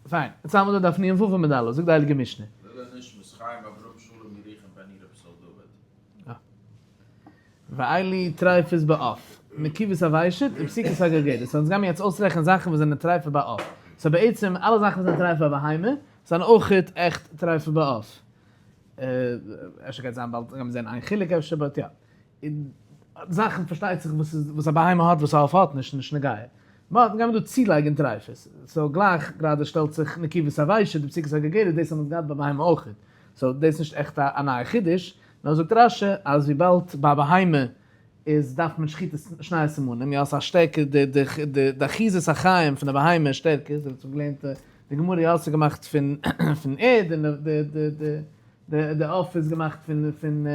פיין, יעצט האבן מיר דא דף נ ו עמוד א', זאגט די הייליגע משנה. לעילוי נשמת חיים אברהם שלום ירוחם בן עירה פסל דוד. ואלו טריפות בעוף, נקיבת הוושט ופסיקת הגרגרת, סאו אונז גיימיר יעצט אויסרעכענען זאכן וואס זענען טריפה בעוף, סאו בעצם אלע זאכן וואס זענען טריפה ביי בהמה זענען אויכעט עכט טריפה בעוף, אפשר גייט זיין באלד גיימיר זען איין חילוק אפשר but יא. זאכן פארשטייט זיך וואס איז וואס א בהמה האט וואס א עוף האט נישט נישט נוגע. but גיימיר דא צולייגען טרייפות. so גלייך גראדע שטעלט זיך נקיבת הוושט ופסיקת הגרגרת דאס האבן אונז געהאט ביי בהמה אויכעט. so דאס איז נישט עכט א נייע חידוש. נאר זאגט רש י אז וויבאלד ביי א בהמה איז דארף מען שחיטת שני סימנים יא ס'איז א שטערקער די די די אחיזת החיים פון די בהמה איז שטערקער אזוי ווי אונז האבן געלערנט די גמרא יא ס'איז געמאכט פון פון ערד און די די די די די עוף איז געמאכט פון פון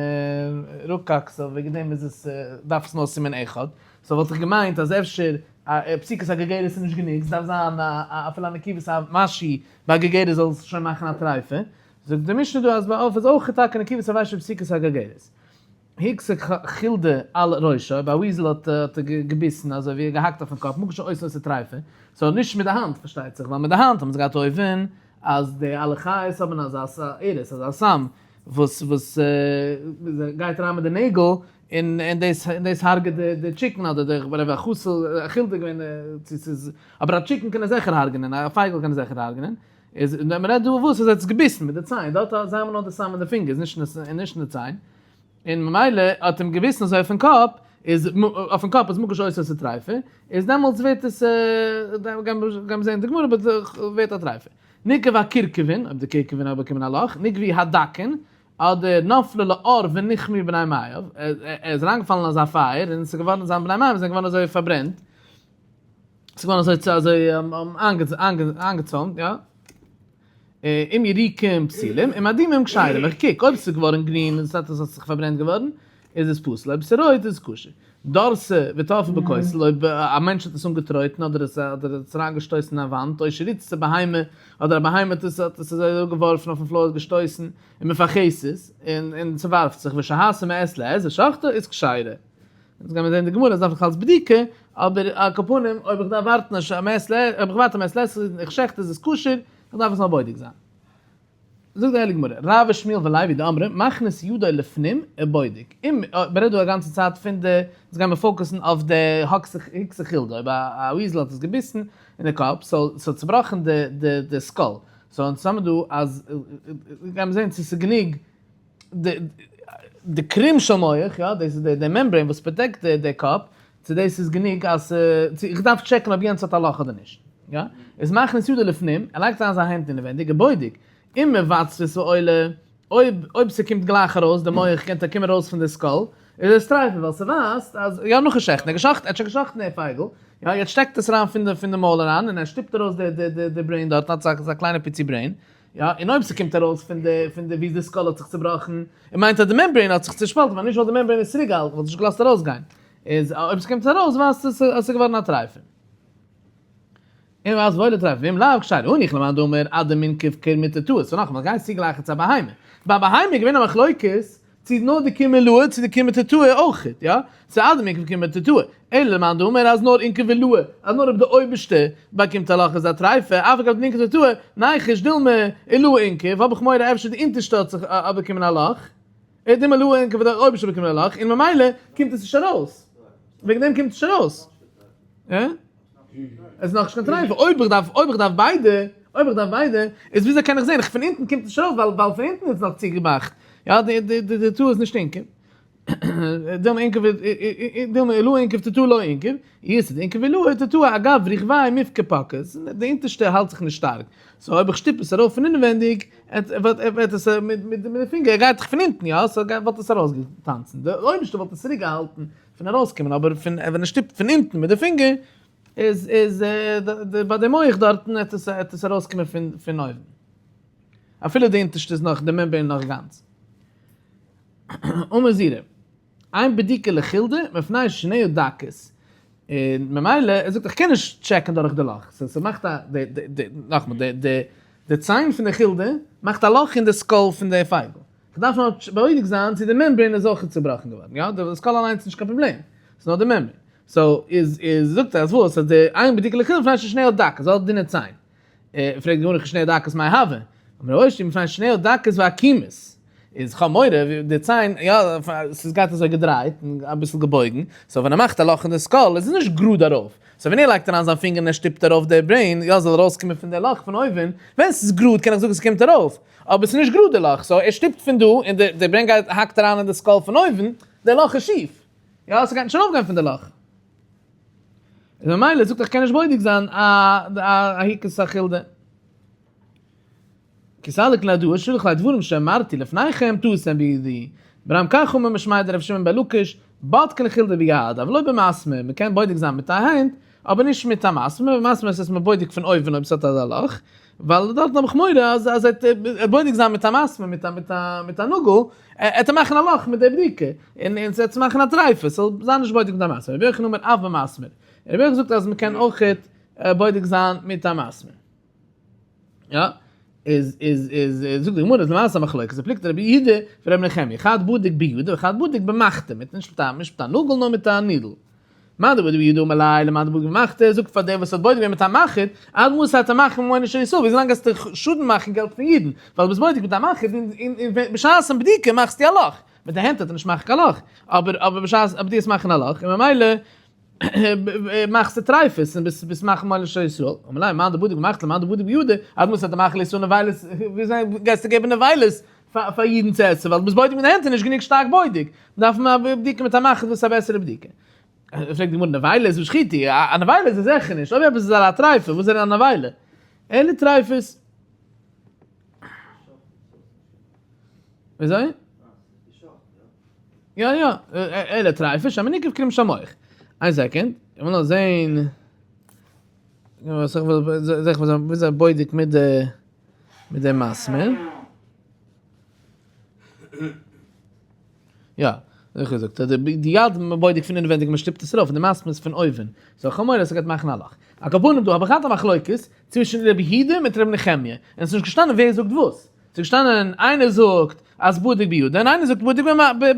רקק so וועגן דעם איז עס דארף עס נאר סימן אחד, so וואלט איך געמיינט אז אפשר א פסיקת הגרגרת איז נישט גענוג ס'דארף זיין א אפילו א נקיבת א משהו ביי גרגרת זאל עס שוין מאכן א טריפה, זאגט די משנה דא אז ביי עוף איז אויך טאקע נקיבת הוושט ופסיקת הגרגרת. הכתה חולדה על ראשה, אויב א weasel האט האט געביסן אזוי ווי געהאקט אויפן קאפ, מקום שעושה אותה טריפה, so נישט מיט די האנט פארשטייט זיך, ווייל מיט די האנט האבן זיי געהאט אויבן אז די אלע חיות האבן אזא ארס, אזא סם, וואס וואס גייט אריין מיט די נעגל, און און דאס און דאס הרג'עט די די chicken אדער די whatever א חתול, א חולדה געווען צו ס'איז, אבער א chicken קען עס זיכער הרג'נען, א פייגל קען עס זיכער הרג'נען, איז ווען מ'רעדט דא וואס אז ער האט עס געביסן מיט די ציין, דארט זיי האבן נאר די סם אין די פינגערס נישט נישט אין די ציין, און ממילא האט אים געביסן אזוי אויפן קאפ, איז אויפן קאפ איז מקום שעושה אותה טריפה, איז דעמאלטס ווערט עס, גיימיר זעהן די גמרא, but ווערט א טריפה. ניקב הכרכבין, אויב די כרכבין האט באקומען א לאך, ניקבו הדקין, אדער נפלה לאור ונכמו בני מעיו, ער איז אריינגעפאלן אין אזא פייער און עס איז געווארן זיין בני מעיים זענען געווארן אזוי פארברענט, ס'איז געווארן אזוי צו אזוי איינגעצוימט, יא. אם ירוקים פסולים, אם אדומים כשרים. איך קוק, אויב ס'איז געווארן גרין און ס'האט עס האט זיך פארברענט געווארן, איז עס פסול. אויב ס'איז רויט איז עס כשר. דרסה וטרפה בכותל, אויב א מענטש האט עס אנגעטרויטן אדער עס אדער עס אריינגעשטויסן אין א וואנט, או שריצתה בהמה, אדער א בהמה האט עס האט עס אזוי אראפגעווארפן אויפן floor געשטויסן, ומפרכסת, און און ס'ווארפט זיך, ושהתה מעת לעת, ושחטה, איז כשרה. יעצט גיימיר זעהן די גמרא, עס דארף נאך אלץ בדיקה, אבער על כל פנים אויב איך דארף ווארטן א מעת לעת, אויב איך ווארט א מעת לעת און איך שעכט איז עס כשר, איך דארף עס נאר בודק זיין. זאגט די הייליגע גמרא, רב ושמואל ולוי דאמרי, מכניס ידו לפנים ובודק. אם, מען רעדט דא א גאנצע צייט פון די, יעצט גיימיר focus ן אויף די הכתה חולדה, אויב א weasel האט עס געביסן אין די קאפ, so ס'האט צובראכן די די די skull, so אונז האמיר דא אז, גיימיר זעהן צו ס'איז גענוג די קרום של מח, יא, דאס איז די membrane וואס protect די קאפ, צו דאס איז גענוג אז צו איך דארף check ן אויב יענץ האט א לאך אדער נישט, יא, איז מכניס ידו לפנים, ער לייגט אריין זיין הענט אינעווענדיג, ובודק, אם מבצבץ ועולה, אויב אויב ס'קומט גלייך ארויס, די מח קען קומען ארויס פון די skull, איז עס טרייפה, ווייל ס'ווייזט אז, יא, נאכן שעכטן, ער האט געשאכטן, ער האט שוין געשאכטן די פייגל, יא, יעצט שטעקט עס אריין פון די פון די מויל אריין, און ער שטופט ארויס די די די brain דארט, האט אזא קליינע פיצי brain, יא, און אויב ס'קומט ארויס פון די פון די ווי די skull האט זיך צובראכן, און מיינט אז די membrane האט זיך צושפאלטן, ווייל נישט ווייל די membrane איז צוריקגעהאלטן וואלט נישט געלאזט ארויסגיין, איז אויב ס'קומט ארויס ווייזט עס אז ס'איז געווארן א טרייפה. און ווייזט וואוילע טרייפה, ואם לאו כשרה הניחא למאן דאמר עד דמינכב קרמא תתאה, so נאכאמאל, גיי צוגלייכן צו א בהמה. ביי א בהמה איז געווען א מחלוקת צו נאר די קרמא עילאה צו די קרמא תתאה אויכעט, יא? צו עד דמינכב קרמא תתאה, אלא למאן דאמר אז נאר אינכב עילאה, אז נאר אויב די אויבערשטע באקומט א לאך איז א טרייפה, אף על גב דמינכב תתאה, ניחוש דילמא עילאה אינכב, האב איך מורא אפשר די אונטערשטע האט זיך באקומען א לאך, דילמא עילאה אינכב האט די אויבערשטע באקומען א לאך, און ממילא קומט עס נישט ארויס, וועגן דעם קומט עס נישט ארויס. עס איז נאכנישט קיין טרייפה, אויב איך דארף, אויב איך דארף ביידע, אויב איך דארף ביידע, איז וויאזוי קען איך זען, פון אונטן קומט נישט ארויס, ווייל ווייל פון אונטן איז נאך צוגעמאכט, יא, די די די די תאה איז נישט אינכב, דילמא אינכב דילמא עילאה אינכב תתאה לא אינכב, אי איז אינכב עילאה תתאה אגב רכביה מיפקא פקת, די אונטערשטע האלט זיך נישט שטארק, so אויב איך שטופ עס ארויף פון אינעווענדיג, וועט עס מיט מיט די פינגער גייט דאך פון אונטן, יא, so וואלט עס ארויסגעטאנצן, די אויבערשטע וואלט עס צוריקגעהאלטן פון ארויסקומען אבער פון ווען ער שטופט פון אונטן מיט די פינגער איז איז ביי די מח דארטן עט עס עט עס ארויסקומען פון פון אויבן אפילו די אונטערשטע איז נאך די membrane נאך גאנץ. אמר זירא, אין בדיקה לחולדה מפני שיניה דקות, און ממילא ער זאגט איך קען נישט check ן דורך די לאך, so ס'מאכט א די די נאכאמאל די די די ציין פון די חולדה מאכט א לאך אין די skull פון די פייגל. כ'דארף נאר בודק זיין צו די membrane איז אויך צובראכן געווארן, יא? די skull אליינס איז נישט קיין פראבלעם, ס'איז נאר די membrane. so איז איז זאגט ער אז וואס? אז די אין בדיקה לחולדה מפני ששיניה דקות, זי האט דינע ציין. פרעגט די גמרא כשני דקות מאי הוה? אמר ר' אושעיא מפני שיניה דקות ועקומות, איז כ'האב מורא די ציין, יא, ס'איז גייט אזוי געדרייט און אביסל געבויגן, so ווען ער מאכט א לאך אין די skull איז עס נישט גראד ארויף, so ווען ער לייגט אריין זיין פינגער און ער שטופט ארויף די brain, יא, זאל ארויסקומען פון די לאך פון אויבן, ווען ס'איז גראד קען איך זאגן ס'קומט ארויף, אבער ס'איז נישט גראד די לאך, so ער שטופט פון דא און די brain גייט האקט אריין אין די skull פון אויבן, די לאך איז שיף, יא, ס'גייט נישט ארויפגיין פון די לאך. איז ממילא זאגט איך קען נישט בודק זיין א הוכת החולדה. כי סליק להודאה שלח לי דברים שאמרתי לפניכם טעות בידי. ברם כך אמר משמיה דרבי שמעון בן לקיש, בודקין לחולדה ביד, אבל לא במסמר, מען קען בודק זיין מיט א הענט, אבער נישט מיט א מסמר, במסמר איז עס מען בודק פון אויבן אויב עס האט אזא לאך, ווייל דארטן האב איך מורא אז אז ער וועט בודק זיין מיט א מסמר מיט א מיט א מיט א נאגל, ער וועט מאכן א לאך מיט די בדיקה, און און ס'וועט מאכן א טריפה, ס'זאל זיין נישט בודק מיט א מסמר. רבי יוחנן אומר אף במסמר. רבי יוחנן זאגט אז מען קען אויכעט בודק זיין מיט א מסמר. יא, איז איז איז זאגט די גמרא איז למעשה מחלוקת, ופלוגתא דרבי יהודה ורבי נחמיה, חד בדיק בידא וחד בדיק במחטא, מיט נישט מיט א נישט מיט א נאגל נאר מיט א needle. מאן דבדיק בידא אמר ליה למאן דבדיק במחטא, זאגט פאר דער וואס האט בודק געווען מיט א מחט, עד מתי אתה מאכיל ממונו של ישראל, וויאזוי לאנג גייסטו שאדן מאכן געלט פון אידן, ווייל דו ביסט בודק מיט א מחט און און בשעת'ן בדיקה מאכסטו א לאך, מיט די הענט האט ער נישט מאכט קיין לאך, אבער אבער בשעת אבער דו וועסט מאכן א לאך און ממילא מאכסטו טרייפות און ביסט ביסט מאכיל ממונו של ישראל, אמר ליה מאן דבדיק במחטא למאן דבדיק בידא, עד מתי אתה מאכיל לישראל נבילות, וויאזוי גייסטו געבן נבילות פאר אידן צו עסן, ווייל דו ביסט בודק מיט די הענט איז נישט גענוג שטארק בודק, דארף מען א בדיקה מיט א מחט וואס איז א בעסערע בדיקה. פרעגט די גמרא נבילה איז ושחיטה, א נבילה איז עס זיכער נישט, אויב עפעס איז א טריפה, וואס איז א נבילה? אלא טריפות. וויאזוי? יא יא, אלא טריפות, שמא ניקב קרום של מח. איין second, איך וויל נאר זעהן, וויאזוי בודק מיט די מיט די מסמר. יא, אזוי געזאגט, די יד בודק פון אינעווענדיג מען שטופט עס ארויף, און די מסמר איז פון אויבן. so איך האב מורא אז ס'גייט מאכן א לאך. על כל פנים דא האב איך געהאט א מחלוקת צווישן רבי יהודה מיט רבי נחמיה, און עס איז נישט געשטאנען ווער זאגט וואס. ס'איז געשטאנען איינער זאגט אז בודק בידו און איינער זאגט בודק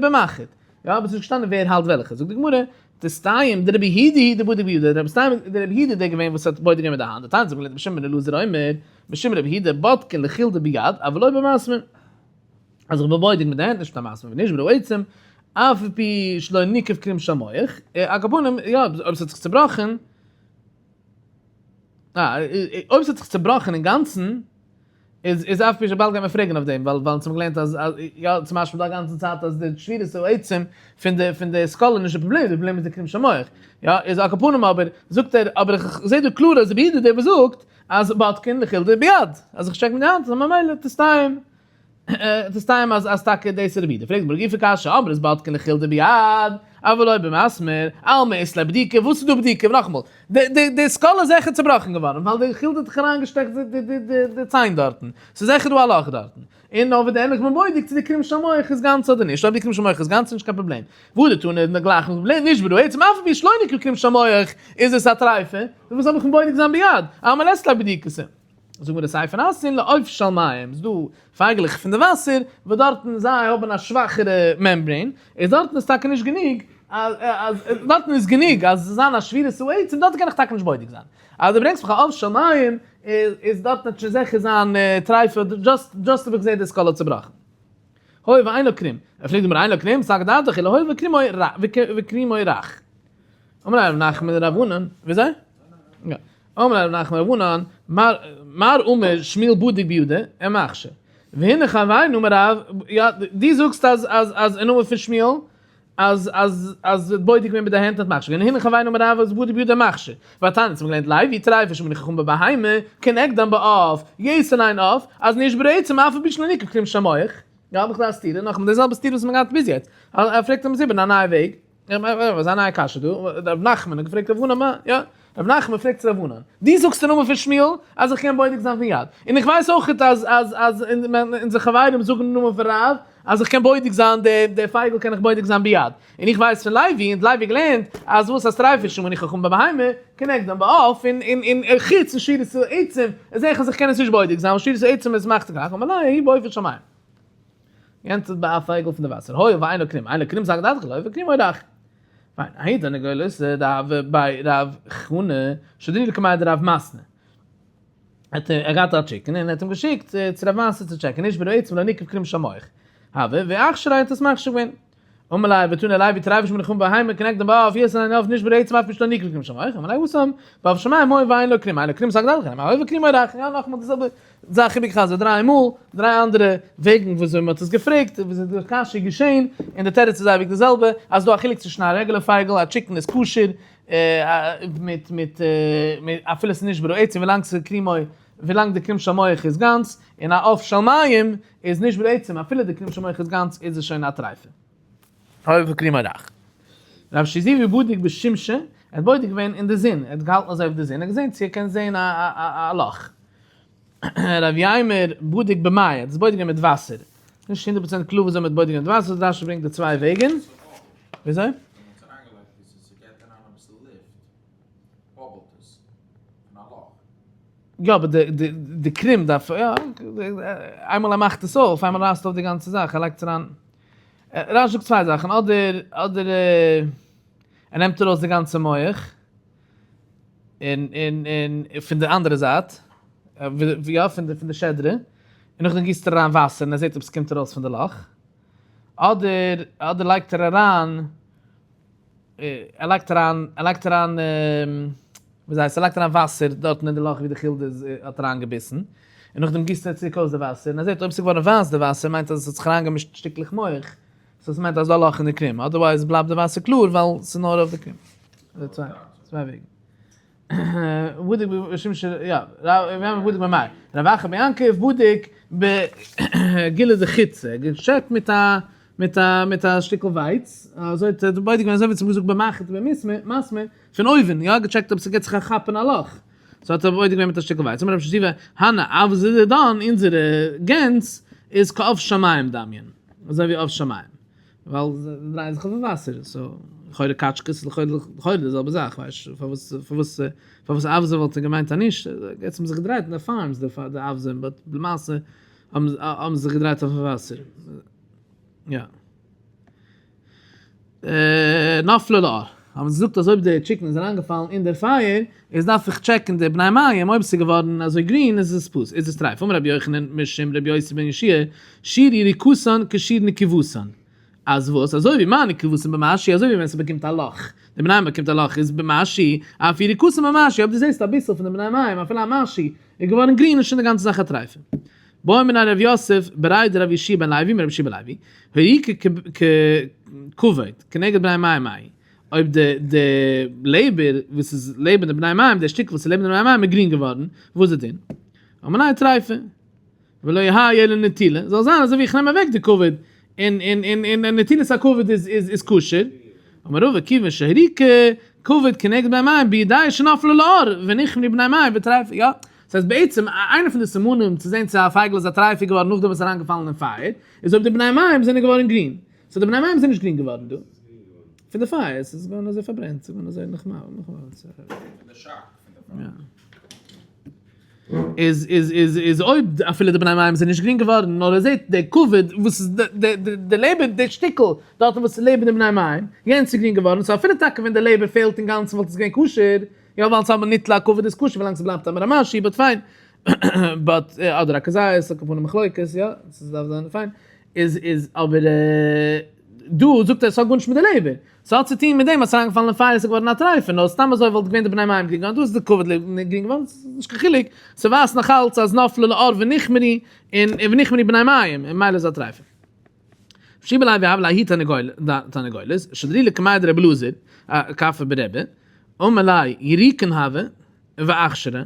במחט. יא, אבער ס'איז נישט געשטאנען ווער האלט וועלכע. זאגט די גמרא, תסתיים דרבי יהודה היא דבדיק בידו, דרבי סתיים דרבי יהודה דער געווען וואס האט בודק געווען מיט די האנט, דתניא זאגט רבי שמעון בן אלעזר אומר, משום רבי יהודה בודקין לחולדה ביד, אבל לא במסמר. אז איך בין בודק מיט די הענט נישט מיט א מסמר, ונשברה העצם, אף על פי שלא ניקב קרום של מח, על כל פנים, יא, אויב ס'האט זיך צובראכן, אויב ס'האט זיך צובראכן אינגאנצן, איז איז אף פי שבאלד גייט מען פרעגן אויף דעם ווייל ווייל אונז האבן געלערנט אז יא צום משמע דא א גאנצן צייט אז די שבירת העצם פון די פון די skull איז נישט די פראבלעם די פראבלעם איז די קרום של מח יא איז על כל פנים אבער זאגט ער אבער איך זעה דא קלאר אז רבי יהודה דער וואס זאגט אז בודקין לחולדה ביד אז איך טשעק מיט די האנט אז ממילא תסתיים תסתיים אז אז טאקע דאס איז רבי יהודה פרעגט גמרא גופא קשיא אמרת בודקין לחולדה ביד אבל לא במסמר אלמא אית ליה בדיקה וואס איז דא בדיקה נאכאמאל די skull איז זיכער צובראכן געווארן ווייל די חולדה האט זיך אריינגעשטעקט די ציין דארטן, ס'איז זיכער דא א לאך דארטן, און נאר ווען ענדליך מען בודק צו די קרום של מח איז גאנץ אדער נישט, אויב די קרום של מח איז גאנץ איז נישט קיין פראבלעם, והא דתנא איז גלייך מיט פראבלעם, נשברה העצם אף על פי שלא ניקב קרום של מח איז עס א טריפה, וואס זאל איך בודק זיין ביד, אלמא לית ליה בדיקתא. זאג מיר די סיפא נעשין לעוף של מים, ס'איז דא פייגעלעך פון די וואסער וואס דארטן זיי האבן א שוואכערע membrane, איז דארטן איז טאקע נישט גענוג אז דארטן איז גענוג אז עס זיין א שבירת העצם, דארטן קען איך טאקע נישט בודק זיין. אז דו ברענגסט מיך א עוף של מים איז דארטן וועט שוין זיכער זיין טרייפה, just just האב איך געזען די skull האט צובראכן. הואיל ואינו קרום, ער פרעגט די גמרא אינו קרום, סלקא דעתך אלא הואיל וקרומו רך. אמר ליה רב נחמן לרב ענן, וויאזוי? יא. אמר ליה רב נחמן לרב ענן, מר אמר שמואל בדיק בידא, ומכשיר. והנה חברינו אמר רב, יא, דו זאגסט אז אז אז אין נאמען פון שמואל, אז אז אז בודק געווען מיט די הענט האט מכשיר געווען, והנה חברינו אמר רב אז בדיק בידא ומכשיר. והתניא, האט מען געלערנט לוי טריפה שמנו חכמים בבהמה, כנגדם בעוף, יתר לעין עוף, אז נשברה העצם אף על פי שלא ניקב קרום של מח. יא, האב איך דא א סתירה, נאכאמאל די זעלבע סתירה וואס מען האט געהאט ביז יעצט. ער פרעגט אים עס איבער אין א נייע וועג. וואס איז א נייע קשיא דא? ר' נחמן האט געפרעגט ר' ענן מה? יא, ר' נחמן פרעגט צו ר' ענן, דו זאגסט אין נאמען פון שמואל אז איך קען בודק זיין פון יד, און איך ווייס אויך אז אז אז אונזער חברים זאגן אין נאמען פון רב אז איך קען בודק זיין די די פייגל קען איך בודק זיין ביד, און איך ווייס פון לוי, און לוי געלערנט אז וואס אז טריפה שמנו חכמים בבהמה כנגדם בעוף, און און און חוץ פון שבירת העצם זעה איך אז איך קען עס נישט בודק זיין, ווייל שבירת העצם איז מאכט גלייך, אמר ליה ההוא בעופות של מים. יענץ איז ביי א פייגל פון די וואסער, הואיל ואינו קרום, אינו קרום סלקא דעתך הואיל וקרומו רך. פיין, ההיא תרנגולת דהוה בי רב חנא, שדרינהו לקמיה דרב מתנא. האט ער געהאט א chicken און ער האט אים געשיקט צו רב מסי צו טשעקן, נשברה עצם ולא ניקב קרום של מח. הוה, ואכשרה האט עס מכשיר געווען. אמר ליה ותנא לוי טריפה שמונחין בהמה כנגדן בעוף יתרון אין עוף נשברה עצם אף משלא ניקב קרום של מח, אמר ליה התם, בעוף של מים הואיל ואין לו קרום, אין לו קרום סלקא דעתך, הואיל וקרומו רך, יא נאכאמאל די זעלבע זאך איבערגעחזרט דריי מאל, דריי אנדערע וועגן וויאזוי מען האט עס געפרעגט, וויאזוי די קשיא איז געשען, און די תירוץ איז אייביג די זעלבע, אז ס'דא א חילוק צווישן א רעגולער פייגל, א chicken איז כשר, מיט מיט אפילו ס'איז נישט ברעצים ווילאנג ס'איז קרומו ווילאנג די קרום של מח איז גאנץ, און א עוף של מים איז נישט ברעצים אפילו די קרום של מח איז גאנץ איז עס שוין א טרייפה. הואיל וקרומו רך. רב שזיבי בודק בשמשא, ער האט בודק געווען אין די זון, ער האט געהאלטן אזוי אויף די זון, ער האט געזען צו ער קען זען א לאך. רב יימר בודק במיא, ער האט עס בודק געווען מיט וואסער. נישט הונדערט פראצענט קלאר וויאזוי מען האט בודק געווען מיט וואסער, רשי ברענגט די צוויי וועגן. וויאזוי? יא אבער די די קרום דארף יא, איינמאל ער מאכט עס אויף, איינמאל ער רייסט אויף די גאנצע זאך, ער לייגט עס אריין, רשי זאגט צוויי זאכן, אדער אדער ער נעמט ארויס די גאנצע מח, און און און פון די אנדערע זייט, יא פון די פון די שדרה, און נאכדעם גיסט ער אריין וואסער און ער זעט אויב עס קומט ארויס פון די לאך, אדער אדער לייגט ער אריין, ער לייגט אריין, ער לייגט אריין, ווי הייסט, ער לייגט אריין וואסער דארטן אין די לאך ווי די חולדה איז האט אריינגעביסן, און נאכדעם גיסט ער צוריק אויס די וואסער, און ער זעט אויב עס איז געווארן ווייס די וואסער מיינט אז עס האט זיך אריינגעמישט שטיקלעך מח, so עס מיינט אז ס'דא א לאך אין די קרום, otherwise בלייבט די וואסער קלאר ווייל ס'איז נאר אויף די קרום. אזוי צוויי צוויי וועגן. בדק בשמשא יא, רב בדק במיא. רב אחא בר יעקב בדק בגילי דחיטתא, געטשעקט מיט א מיט א מיט א שטיקל ווייץ, אזוי האט ער בודק געווען אזוי ווי צום געזאגט במחט ובמסמר, פון אויבן, יא, געטשעקט אויב ס'גיבט זיך א כאפ אין א לאך. so האט ער בודק געווען מיט א שטיקל ווייץ. אמר רב שזיבא, הני אווזי דידן, אונזערע גענז איז כעוף שמים דמיין, אזוי ווי עוף שמים, ווייל זיי דרייען זיך אויפן וואסער, so לכאורה קאטשקעס איז לכאורה די זעלבע זאך, כ'ווייס נישט פארוואס פארוואס פארוואס אווזים וואלט ער געמיינט אז נישט, יעצט האבן זיך געדרייט אין די farms די אווזים, but למעשה האבן זיי זיך געדרייט אויפן וואסער, יא. נפלה לאור, האבן זיי געזאגט אז אויב די chicken איז אריינגעפאלן אין דער פייער, איז דארף איך טשעקן די בני מעיים, אויב עס איז געווארן אזוי גרין איז עס פסול, איז עס טרייף. אמר רבי יוחנן משום רבי יוסי בן יהושע, שיעור יריקתן כשיעור נקיבתן. אז וואס? אזוי ווי מה נקיבתן במשהו, אזוי ווי ווען ס'באקומט א לאך, די בני מעיים באקומט א לאך איז במשהו, אף יריקתן במשהו, אויב דו זעסט אביסל פון די בני מעיים אפילו א משהו איז געווארן גרין איז שוין די גאנצע זאך א טרייפה. בעא מיניה רב יוסף בריה דרב יהושע בן לוי מרבי יהושע בן לוי, היריקה כבד, כנגד בני מעיים מהו, אויב די די לעבער וואס איז לעבן די בני מעיים, די שטיקל וואס איז לעבן די בני מעיים איז גרין געווארן, וואס איז די דין? אמר ליה טריפה. ולא יהא אלא נטילה, זאל זיין אזוי ווי איך נעם אוועק די כבד, און און און און נטילת הכבד איז איז איז כשר, אמר רבא כיוון שהוריקה כבד כנגד בני מעיים ביודע שנפלה לאור ונכמרו בני מעיים וטריפה, יא, ס'הייסט בעצם איינע פון די סימנים צו זען צו א פייגל איז א טרייפה געווארן נאכדעם וואס איז אריינגעפאלן אין פייער, איז אויב די בני מעיים זענען געווארן גרין, so די בני מעיים זענען נישט גרין געווארן דא, פון די פייער, ס'איז געווארן אזוי פארברענט, ס'איז געווארן אזוי נחמד. פון די שאק פון די פייער. איז איז איז איז אויב אפילו די בני מעיים זענען נישט גרין געווארן נאר ער זעט די כבד וואס איז די די די לעבער די שטיקל דארטן וואס איז לעבן די בני מעיים יענץ איז גרין געווארן so אפילו טאקע ווען די לעבער פעלט אינגאנצן וואלט עס געווען כשר יא ווייל ס'האט ניטלה הכבד איז כשר ווילאנג ס'בלייבט א מרמשי but fine but אדער א כזית על כל פנים מחלוקת יא ס'דארף זיין פיין איז איז אבער דא זאגט ער ס'האט גארנישט מיט די לעבער. ס'האט צו טון מיט דעם אז ס'איז אריינגעפאלן אין פייער און ס'איז געווארן א טרייפה, נאר סתם אזוי וואלט געווען די בני מעיים גרין געווארן, דא איז די כבד גרין געווארן, ס'איז נישט קיין חילוק, ס'ווייזט נאך אלץ אז נפלה לאור ונכמרו, און ונכמרו בני מעיים, און ממילא איז א טרייפה. שיב ליה והב ליה תרנגולת, שדרי לקמיה דרבי אלעזר, קפא ברבי, אמר ליה יריקן הוה ואכשרה,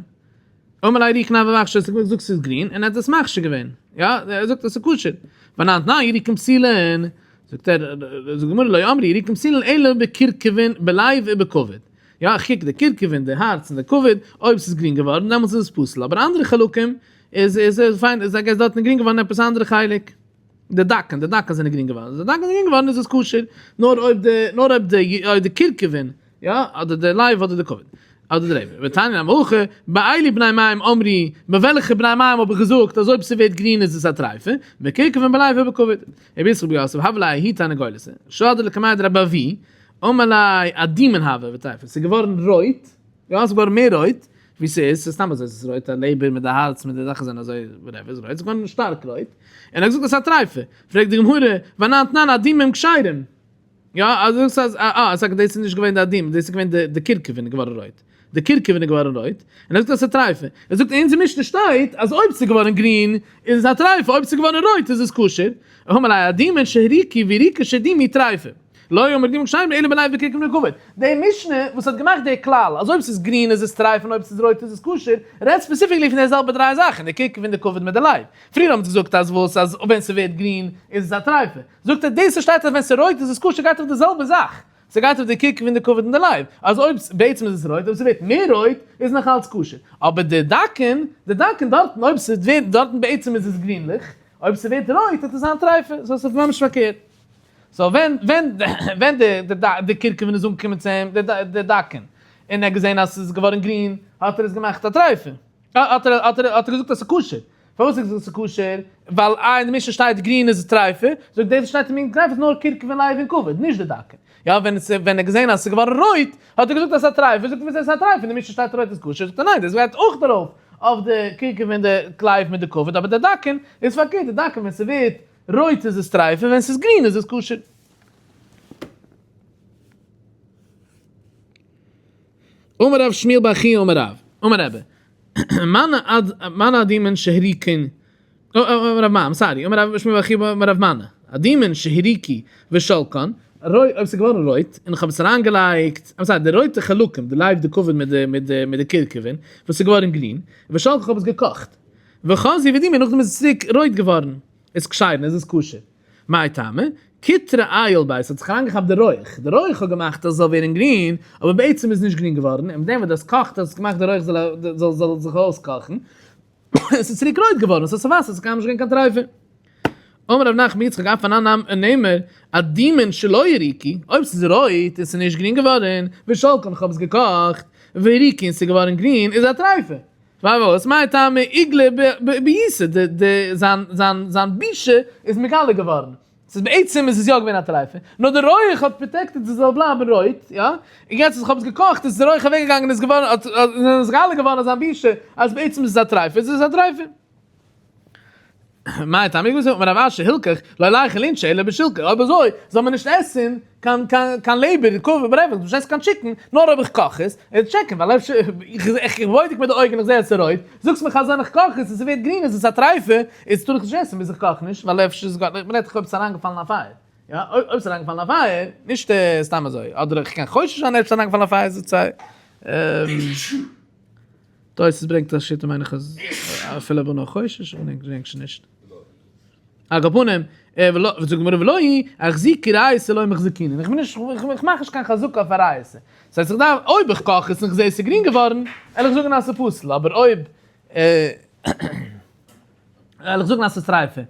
אמר ליה יריקן הוה ואכשרה, האט ער געזאגט ס'איז גרין, און ער האט עס מכשיר געווען, יא, ער זאגט אז ס'איז כשר, ואנן תנן יריקין פסולין, זאגט ער, זאגט די גמרא לא אמרו יריקין פסולין אלא בקורקבין בלב ובכבד, יא איך קוק די קורקבין די הארץ און די כבד, אויב ס'איז גרין געווארן דעמאלטס איז עס פסול, אבער אנדערע חלקים איז איז פיין, איז I guess דארטן גרין געווארן עפעס אנדערע חלק, די דקן, די דקן זענען גרין געווארן, די דקן זענען גרין געווארן איז עס כשר, נאר אויב די, נאר אויב די, אויב די קורקבין יא, אדער די לב אדער די כבד, אדער די לעבער. ותניא נמי הכי, באלו בני מעיים אמרו, ביי וועלכע בני מעיים האב איך געזאגט אז אויב ס'ווערט גרין איז עס א טרייפה, בקורקבין בלב ובכבד. רבי יצחק בר יוסף, הוה ליה ההיא תרנגולתא, שדרה לקמיה דרבי אבהו, אמר ליה אדימין הוה וטריפה, ס'איז געווארן רויט, יא ס'איז געווארן מער רויט. ווי ס'איז, ס'איז סתם אזוי, ס'איז רויט, א לעבער מיט די הארץ מיט די זאכן זענען אזוי whatever, איז רויט, ס'איז געווארן שטארק רויט, און ער האט געזאגט אז ס'איז א טרייפה, פרעגט די גמרא, ואנן תנן אדומים כשרים, יא, אז דו זאגסט אז אה, אה, דאס איז נישט געווען די אדום, דאס איז געווען די די כרכבין איז געווארן רויט, די כרכבין איז געווארן רויט, און ער זאגט אז ס'איז טרייפה, ער זאגט אין אונזער משנה שטייט אז אויב ס'איז געווארן גרין איז עס א טרייפה, אויב ס'איז געווארן רויט איז עס כשר, אמר ליה אדומין שהוריקו וירוקין שהאדימו טריפה, לא אמרו אדומין כשרים אלא בלב וכרכבין וכבד. די משנה וואס האט געמאכט די כלל אז אויב ס'איז גרין איז עס טרייף און אויב ס'איז רויט איז עס כשר, רעדט specifically פון די זעלבע דריי זאכן, די כרכבין די כבד מיט די לב. פריער האבן זיי געזאגט אז וואס אז ווען ס'ווערט גרין איז עס א טרייפה. זאגט ער דאס וואס שטייט אז ווען ס'איז רויט איז עס כשר גייט אויף די זעלבע זאך, ס'גייט אויף די כרכבין די כבד און די לב, אז אויב בעצם איז עס רויט אויב ס'ווערט מער רויט איז נאך אלץ כשר, אבער די דקין, די דקין דארטן אויב ס'ווערט דארטן בעצם איז עס גרינליך, אויב ס'ווערט רויט וועט עס זיין טרייפה, so ס'איז ממש פארקערט. so ווען ווען ווען די די כרכבין איז אנגעקומען צו אים די דקין און ער האט געזען אז ס'איז געווארן גרין האט ער עס געמאכט א טרייפה. האט ער האט ער האט ער געזאגט אז ס'איז כשר. פארוואס האט ער געזאגט ס'איז כשר? ווייל אה אין די משנה שטייט גרין איז טרייפה, זאגט דאס וואס שטייט אין מין טרייפה איז נאר כרכבין לב און כבד, נישט די דקה. יא ווען עס ווען ער האט געזען אז ס'איז געווארן רויט, האט ער געזאגט אז ס'איז א טרייפה, זאגט ער וואס איז א טרייפה אין די משנה שטייט רויט איז כשר, זאגט ער ניין דאס גייט אויך ארויף אויף די כרכבין די לב מיט די כבד, אבער די דקין איז פארקערט די דקין ווען ס'ווערט רויט איז עס טרייפה ווען ס'איז גרין איז עס כשר. אמר רב שמואל בר חייא אמר רב, אמר רבי, מני אדומין שהוריקן, אמר רב מני, sorry, אמר רב שמואל בר חייא אמר רב מני, אדומין שהוריקו ושלקן, אויב ס'איז געווארן רויט און איך האב עס אריינגעלייגט, I'm sorry, די רויטע חלקים, די לב די כבד מיט די מיט די מיט די כרכבין, וואס איז געווארן גרין, ושלקן איך האב עס געקאכט, וחזו והאדימו נאכדעם איז עס צוריק רויט געווארן, איז כשרין איז עס כשר. מאי טעמא? קוטרא עייל ביה, ס'האט זיך אריינגעכאפט די רויך, די רויך האט געמאכט אז עס זאל ווערן גרין, אבער בעצם איז נישט גרין געווארן, און מיט דעם וואס דאס קאכט האט עס געמאכט די רויך זאל זאל זיך אויסקאכן, עס איז צוריק רויט געווארן, עס איז וואסער, עס איז קיינמאל נישט געווען קיין טרייפה. אמר רב נחמן יצחק אף אנן נאמר, אדומין שלא הוריקו, אויב ס'איז רויט און ס'איז נישט גרין געווארן, ושלקן כ'האב עס געקאכט, והוריקו און ס'איז געווארן גרין, איז א טרייפה. פארוואס? מאי טעמא איגלאי ביותיה, די די זיין זיין זיין בושה איז מגלה געווארן, ס'איז בעצם איז עס יא געווען א טרייפה, נאר די רויעך האט protected ס'זאל בלייבן רויט, יא, און יעצט אז כ'האב עס געקאכט איז די רויעך אוועק געגאנגען און איז געווארן האט איז נתגלה געווארן אז זיין בושה אז בעצם איז עס א טרייפה, איז עס א טרייפה. מאי טעמא איגלאי ביותיה, אמר רב אשי הלכך לא ליכול אינשי אלא בשלקא, אויב אזוי זאל מען נישט עסן קיין קיין קיין לעבער, כבד, whatever, נישט עסן קיין chicken, נאר אויב איך קאך עס, איז chicken, ווייל אפשר, איך איך בודק מיט די אויגן איך זע אז עס איז רויט, זאגסט מיך אז ווען איך קאך עס און ס'ווערט גרין איז עס א טרייפה, איז טאר איך נישט עסן ביז איך קאך נישט, ווייל אפשר איז גאר, מ'רעדט דאך אויב ס'איז אריינגעפאלן א פייער, יא, אויב ס'איז אריינגעפאלן א פייער, נישט סתם אזוי, אדער איך קען חושש זיין אפשר ס'איז אריינגעפאלן א פייער, איז צוויי. תוס' ברענגט א שיטה מיין איך אז אפילו אויב נאר חושש, איך געדענק שוין נישט. על כל פנים, זאגט די גמרא ולא היא, אחזוקי ריעותא לא מחזקינן, איך בין נישט, איך מאך נישט קיין חזקה אויף א ריעותא. דאס הייסט איך דארף, אויב איך קאך עס און איך זע עס איז גרין געווארן, וועל איך זאגן אז עס איז פסול, אבער אויב, וועל איך זאגן אז עס איז טרייפה.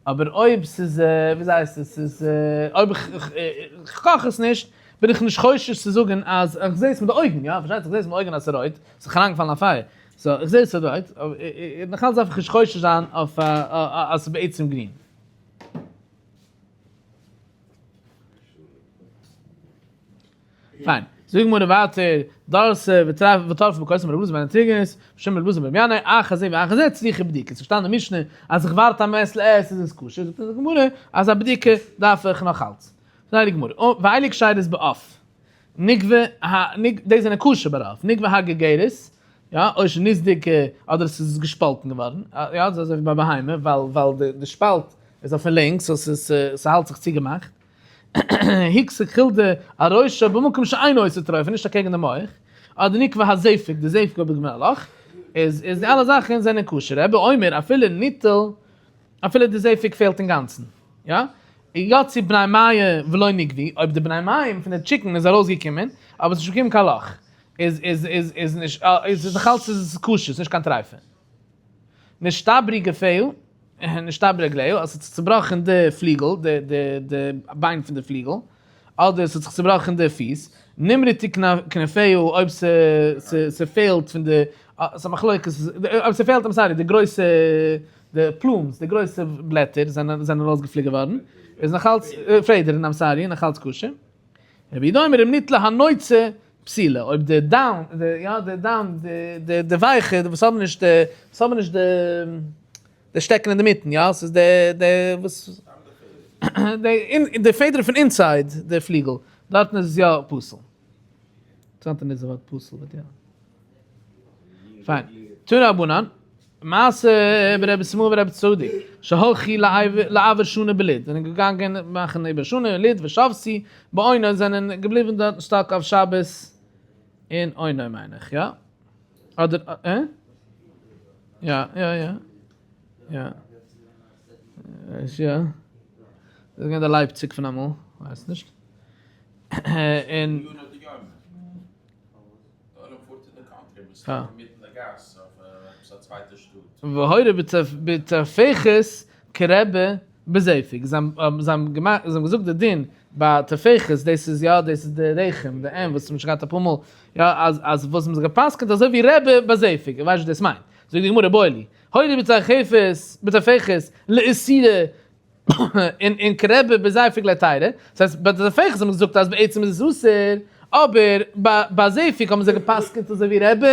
אבער אויב ס'איז, וויאזוי הייסט עס, ס'איז, אויב איך קאך עס נישט, בין איך נישט חושש צו זאגן אז, איך זע עס מיט די אויגן, יא, פארשטייט זיך איך זע עס מיט די אויגן אז ס'איז רויט, ס'איז זיך אריינגעפאלן א פייער, so איך זע עס איז רויט, נאכאלץ דארף איך נישט חושש זיין אויף אז ס'איז בעצם גרין. פיין. זאגט גמרא ווייטער, דרסה וטרפה בכותל אמר רבי אלעזר בן אנטיגנוס, בשם רבי אלעזר בן ינאי, אחר זה ואחר זה צריכה בדיקה. ס'איז געשטאנען אין משנה אז איך ווארט א מעת לעת איז עס כשר, זאגט די גמרא אז א בדיקה דארף איך נאך אלץ. זאגט די גמרא, ואלו כשרות בעוף, נגבה ה, דאס זענען כשר ביי עוף, נגבה הגרגירת, יא, או שנסדקה, אדער עס איז געשפאלטן געווארן, יא, אזוי ווי ביי בהמה, ווייל די שפאלט איז אויפן לינקס, so ס'האלט זיך צוגעמאכט. הוכתה חולדה על ראשה במקום שאינו עושה טריפה, נישט אקעגן די מח, אדער נקבה הזפק, די זפק האט באקומען א לאך, איז איז די אלע זאכן זענען כשר, רבי אומר אפילו ניטל, אפילו די זפק פעלט אינגאנצן, יא, יצאו בני מעיים ולא נגבו, אויב די בני מעיים פון די chicken איז ארויסגעקומען, אבער עס איז נישט געקומען קיין לאך, איז איז איז איז נישט, איז נאכאלץ איז עס כשר, ס'איז נישט קיין טריפה. נשתברו גפיה, נשתברו רגליה, אז ס'האט זיך צובראכן די פליגל, די די די ביין פון די פליגל, אדער ס'האט זיך צובראכן די פיס, נמרטו כנפיה, אויב ס'פעלט פון די, ס'איז א מחלוקת, אויב ס'פעלט, I'm sorry, די גרויסע, די plumes, די גרויסע בלעטער זענען זענען ארויסגעפליקט געווארן, איז נאכאלץ, פעדערן, I'm sorry, נאכאלץ כשר. רבי יהודה אומר אם ניטלה הנוצה. פסילה, אויב די down, די יא די down, די די ווייכע, די וואס האבן נישט די, וואס האבן נישט די די שטעקן אינדערמיטן, יא, ס'איז די די וואס, די אין די פעדער פון inside די פליגל, דארטן איז עס יא פסול. אינטערעסאנט אז נישט די ווארט פסול but יא. פיין. תנו רבנן, מעשה ברבי סימאי ורבי צדוק, שהלכו לעבר שנה בלוד, זענען געגאנגען מאכן עיבור שנה אין לוד ושבתו באונו, זענען געבליבן דארטן stuck אויף שבת אין אונו מיין איך, יא? אדער, אה? יא, יא, יא. יא. יא. דאס איז געווען די לייפציג פון אמאל, כ'ווייס נישט. און. והורה בטפחת כרבי בזעפיג, זיי האבן געמאכט, זיי האבן געזאגט די דין ביי טפחת, דאס איז יא, דאס איז די רחם, די אם וואס מ'האט שוין געהאט אפאר מאל, יא, אז אז וואס האבן זיי גע'פסק'נט אזוי ווי רבי בזעפיג, איך ווייס נישט וואס דאס מיינט, זאגט די גמרא איבעיא להו, הורה בטפחת לאיסורא און און כרבי בזעפיג להתירא, דאס הייסט ביי די טפחת האט מען געזאגט אז בעצם איז עס אסור, אבער ביי ביי זעפיג האבן זיי גע'פסק'נט אזוי ווי רבי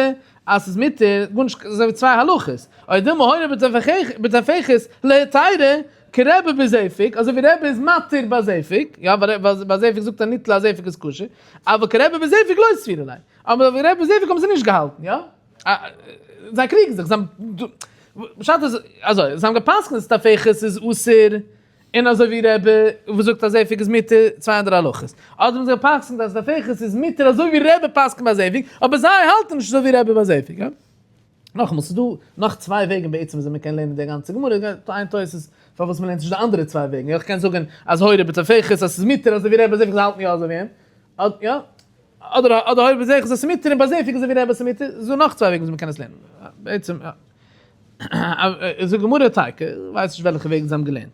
אז ס'איז מותר, גארנישט אזוי ווי צוויי הלכות, או דילמא הורה בטפחת להתירא כרבי בזעפיג, אזוי ווי רבי איז מתיר ביי זעפיג, יא ווייל ביי זעפיג זאגט ער ניטל אז זעפיג איז כשר, אבל כרבי בזעפיג לא סבירא ליה, אבער ווי רבי בזעפיג האבן זיי נישט געהאלטן, יא? זיי קריגן זיך, זיי פשט איז אזוי, זיי האבן גע'פסק'נט אז טפחת איז אסור, און אזוי ווי רבי וואס זאגט אז זעפיג איז מותר, צוויי אנדערע הלכות. אדער האבן זיי גע'פסק'נט אז טפחת איז מותר אזוי ווי רבי פסק'נט ביי זעפיג, אבער זיי האלטן נישט אזוי ווי רבי ביי זעפיג. יא? נאכאמאל, ס'איז דא נאך צוויי וועגן בעצם וויאזוי מ'קען לערנען די גאנצע גמרא, איין תוס' פארוואס מ'לערנט נישט די אנדערע צוויי וועגן, יא, כ'קען זאגן אז הורה בטפחת אז ס'איז מותר אזוי ווי רבי זעפיג, זיי האלטן יא אזוי ווי אים, יא? אדער אדער הורה בזעפיג אז ס'איז מותר און ביי זעפיג אזוי ווי רבי ס'איז מותר, ס'איז דא נאך צוויי וועגן וויאזוי מ'קען עס לערנען. בעצם יא. זאגט גמרא תיקו, כ'ווייס נישט וועלכע וועגן זיי האבן געלערנט.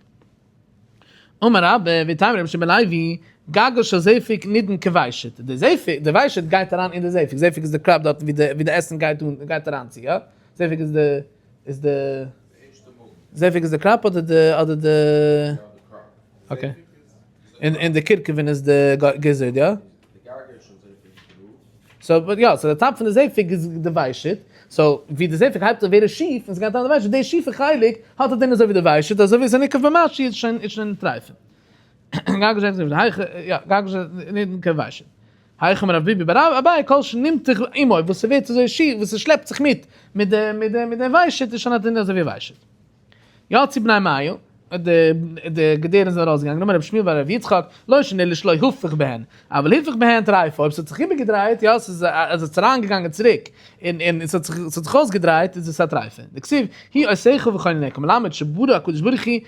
אמר רבה, ואיתימא רבי שמעון בן לוי, גגו של זפק נידון כוושט, די זפק, די ושט גייט אריין אין די זפק, זפק איז די crop דארטן ווי די ווי די עסן גייט אן גייט אריין צו, יא? זפק איז די איז די זפק איז די crop אדער די אדער די okay. און און די קורקבן איז די gizzard, יא? so but יא, so די top פון די זפק איז די ושט, so ווי די זפק הייבט אן ווערן שיף און ס'גייט אריין די ושט, די שיפע חלק האט א דין אזוי ווי די ושט, אזוי ווי עס איז ניקב במשהו איז שוין איז שוין טרייפה. יא, היכי אמר רב ביבי בר אביי כל שנמתח עמו, וואס ס'ווערט אזוי שיף, וואס ס'שלעפט זיך מיט מיט די מיט די מיט די ושט איז שוין א דין אזוי ווי ושט. יצאו בני מעה, די די געדערים זענען ארויסגעגאנגען, אמר רבי שמואל בר רבי יצחק, לא שנו אלא שלא הפך בהן, אבל הפך בהן טריפה, אויב ס'האט זיך איבערגעדרייט, יא, ס'איז אז עס איז אריינגעגאנגען צוריק, און און עס האט זיך עס האט זיך אויסגעדרייט, איז עס א טריפה. דכתיב, הוא עושך וכוננך, מלמד שברא הקדוש ברוך הוא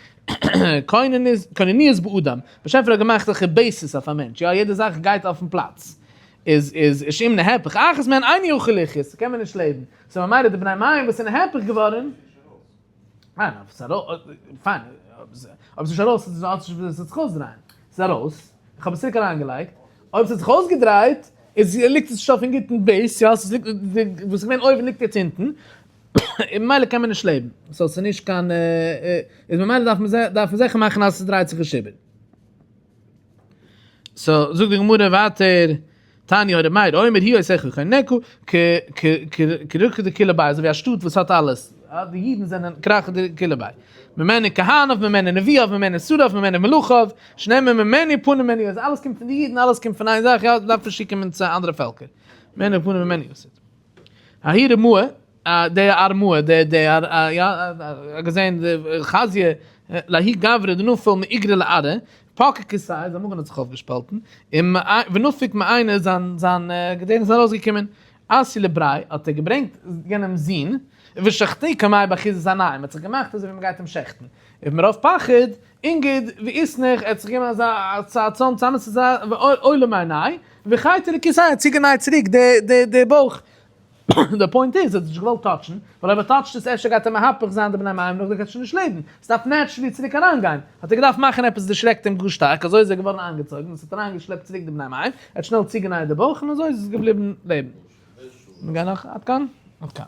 כונניות באדם, באשעפער האט געמאכט אזעלכע bases אויף א מענטש, יא, יעדע זאך גייט אויפן פלאץ, איז איז שאם נהפך אחת מהן אינו יכול לחיות, קען מען נישט לעבן, so ממילא די בני מעיים וואס זענען הפך געווארן, ניין, אויב ס'איז ארויס, פיין, אויב ס'איז נישט ארויס, איז עס נישט וואס עס וועט זיך אויסדרייען. ס'איז ארויס, איך האב עס צוריק אריינגעלייגט, אויב ס'האט זיך אויסגעדרייט, איז ליגט עס נישט אויפן גוטן base, יא, ס'איז ליגט, וואס איז געווען אויבן ליגט יעצט אונטן, און ממילא קען מען נישט לעבן. so ס'איז נישט קיין, איז ממילא דארף מען דארף מען זיכער מאכן אז ס'דרייט זיך נישט איבער. so זאגט די גמרא ווייטער, תניא ר' מאיר אומר הוא עושך וכוננך כ כ כרכא דכולא ביי, אזוי ווי א שטאט וואס האט אלעס, די אידן זענען כרכא דכולא ביי, ממנו כהניו ממנו נביאיו ממנו שריו ממנו מלכיו, שנאמר ממנו פנים ממנו עשו, אלעס קומט פון די אידן, אלעס קומט פון איין זאך, יא, דארף נישט צוקומען צו אנדערע פעלקער, ממנו פנים ממנו עשו. ההוא רמאה, די ארמאה, די די יא, געזען די חזיא, לההוא גברא דנפל מאיגרא לארעא, פקע כיסיה, זיין מאגן האט זיך אויפגעשפאלטן, און ונפיק מעיניה, זיין זיין געדערים זענען ארויסגעקומען, אתייה לבריה, האט ער געברענגט יענעמ'ס זון, ושחטיה קמיה באחיזת עיניים, האט זיך געמאכט אזוי ווי מען גייט אים שעכטן, ומרוב פחד, אינגד ואיתנח, ער האט זיך געגעבן אזא צאם צאם, ס'איז א עולה מעיני, וחייטא לכיסיה, ער האט צוגענייט צוריק די די די בויך. די point איז, ער האט נישט געוואלט touch ן, ווייל אויב ער touch ט עס אפשר גייט ער מהפך זיין די בני מעיים נאכדעם קענסטו שוין נישט לעבן, עס דארף naturally צוריק אריינגיין, האט ער געדארפט מאכן עפעס דערשרעקט אים גאר שטארק, אזוי איז ער געווארן איינגעצויגן און עס האט אריינגעשלעפט צוריק די בני מעיים, ער האט שנעל צוגענייט די בויך און אזוי איז עס געבליבן לעבן. מ'גייט נאך? עד כאן? עד כאן.